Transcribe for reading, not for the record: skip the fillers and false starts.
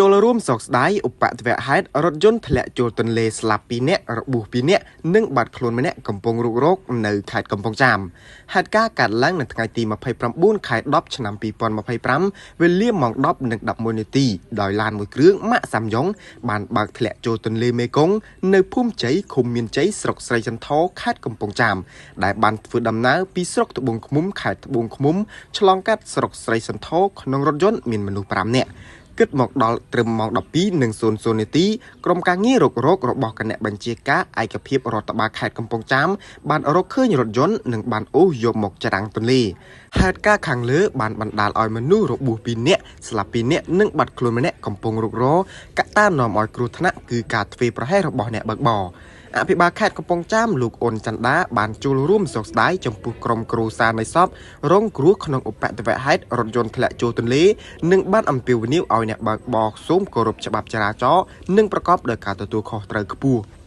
ចូលរួមសោកស្ដាយឧបទ្ទវហេតុរថយន្តធ្លាក់ចូលទន្លេស្លាប់2នាក់របួស2នាក់និងបាត់ខ្លួនម្នាក់កំពុងរុករកនៅខេត្តកំពង់ចាមហេតុការណ៍កើតឡើងនៅថ្ងៃទី29ខែ10ឆ្នាំ2025វេលាម៉ោង10:11នាទីដោយឡានមួយគ្រឿងម៉ាកសាំយ៉ុងបានបើកធ្លាក់ចូលទន្លេមេគង្គនៅភូមិជ័យឃុំមានជ័យស្រុកស្រីសន្ធរខេត្តកំពង់ចាមដែលបានធ្វើដំណើរពីស្រុកត្បូងឃ្មុំខេត្តត្បូងឃ្មុំឆ្លងកាត់ស្រុកស្រីសន្ធរក្នុងរថយន្តមានមនុស្ស5នាក់គិតមកដល់ត្រឹមម៉ោង12:00នាទីក្រុមការងាររករករបស់គណៈបញ្ជាការឯកភាពរដ្ឋបាលខេត្តកំពង់ចាមបានរកឃើញរថយន្តនិងបានអូសយកមកច្រាំងទន្លេហេតុការណ៍ខាងលើបានបណ្ដាលឲ្យមនុស្សរបួស2នាក់ស្លាប់2នាក់និងបាត់ខ្លួនម្នាក់កំពុងរុករកកត្តានាំឲ្យគ្រោះថ្នាក់គឺការធ្វេសប្រហែសរបស់អ្នកបើកបរអភិបាលខេត្តកំពង់ចាមលោកអ៊ុនចន្ទាបានចូលរួមសោកស្ដាយចំពោះក្រុមគ្រួសារនៃសពរងគ្រោះក្នុងឧបទ្ទវហេតុរថយន្តធ្លាក់ចូលទន្លេនិងបានអំពាវនាវឲ្យអ្នកបើកបរសូមគោរពច្បាប់ចរាចរណ៍និងប្រកបដោយការទទួលខុសត្រូវខ្ពស់។